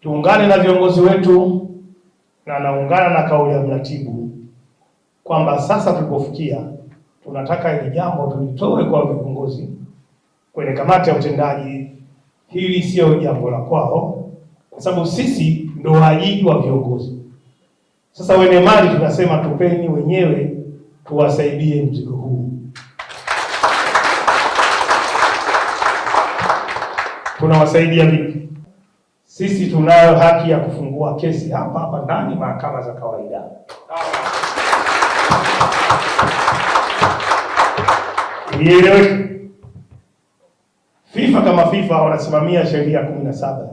Tuungane na viongozi wetu na naungana na kauli ya mratibu kwamba sasa tulipofikia, tunataka hili jambo tulitoe kwa viongozi kwenye kamati ya utendaji. Hili sio jambo la kwao, kwa sababu sisi ndo waajiri wa viongozi. Sasa wenye mali tunasema tupeni wenyewe tuwasaidie mzigo huu. Tunawasaidia vipi? Sisi tunayo haki ya kufungua kesi hapa hapa ndani mahakama za kawaida. Ieleweke, FIFA kama FIFA wanasimamia sheria 17,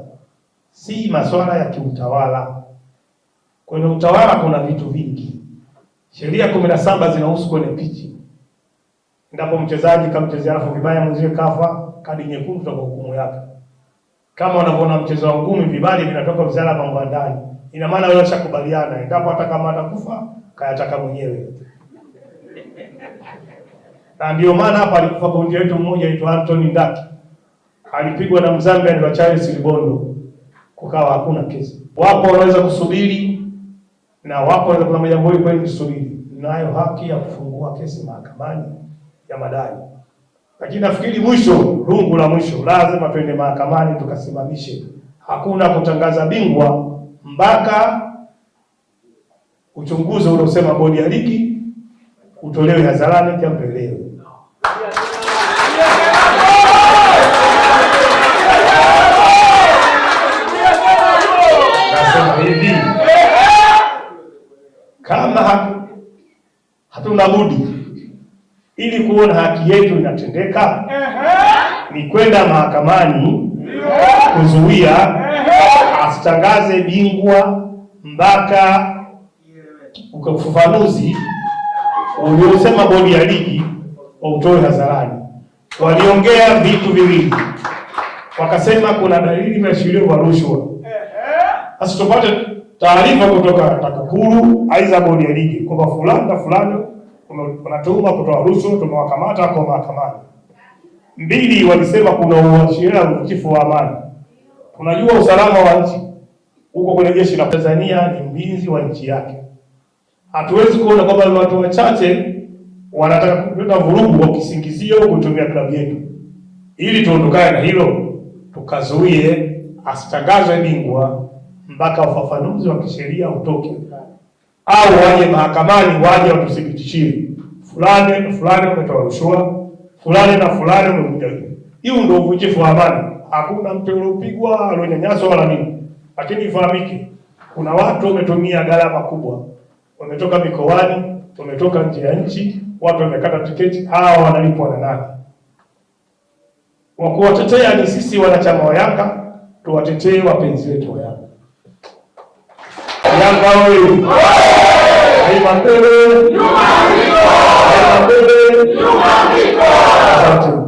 si masuala ya kiutawala. Kwenye utawala kuna vitu vingi. Sheria 17 zinahusu kwenye pichi, endapo mchezaji kamchezea alafu vibaya mwenziwe kafa, kadi nyekundu toka hukumu yake. Kama wanavyoona mchezo wa ngumi, vibali vinatoka wizara ya mambo ya ndani, ina maana wewe ushakubaliana, endapo hata kama atakufa kayataka mwenyewe. Na ndio maana hapa alikufa bondia wetu mmoja aitwa Anthony Ndaki, alipigwa na Mzambia anaitwa Charles Libondo, kukawa hakuna kesi. Wapo wanaweza kusubiri na wapo wanaweza kuna jambo hili kweli kusubiri, nayo haki ya kufungua kesi mahakamani ya madai, lakini nafikiri mwisho, rungu la mwisho, lazima twende mahakamani tukasimamishe. Hakuna kutangaza bingwa mpaka uchunguzi uliosema bodi ya ligi utolewe hadharani, kiampelewe. Nasema hivi, kama hatuna budi ili kuona haki yetu inatendeka ni kwenda mahakamani kuzuia asitangaze bingwa mpaka ufafanuzi uliosema bodi ya ligi wautoe hadharani. Waliongea vitu viwili, wakasema kuna dalili viashirio vya rushwa. Sasa tupate taarifa kutoka TAKUKURU aidha bodi ya ligi kwamba fulani na fulani wanatuhuma kutoa rushwa, tumewakamata kwa mahakamani. Mbili, walisema kuna uashiria uvunjifu wa amani. Tunajua usalama wa nchi huko kwenye jeshi la Tanzania ni mlinzi wa nchi yake. Hatuwezi kuona kwamba watu wachache wanataka kuleta vurugu kwa kisingizio kutumia klabu yetu. Ili tuondokane na hilo, tukazuie asitangazwe bingwa mpaka ufafanuzi wa kisheria utoke, au waje mahakamani, waje watuthibitishie fulani fulani umetoa rushwa, fulani na fulani umekuja. Hiyo ndio uvunjifu wa amani. Hakuna mtu aliyopigwa, aliyonyanyaswa wala nini, lakini ifahamike, kuna watu wametumia gharama kubwa, wametoka mikoani, wametoka nje ya nchi, watu wamekata tiketi. Hawa wanalipwa na nani? Wa kuwatetea ni sisi wanachama wa Yanga, tuwatetee wapenzi wetu wa Yanga. Yanga oye! Daima mbele, daima mbele. Asante.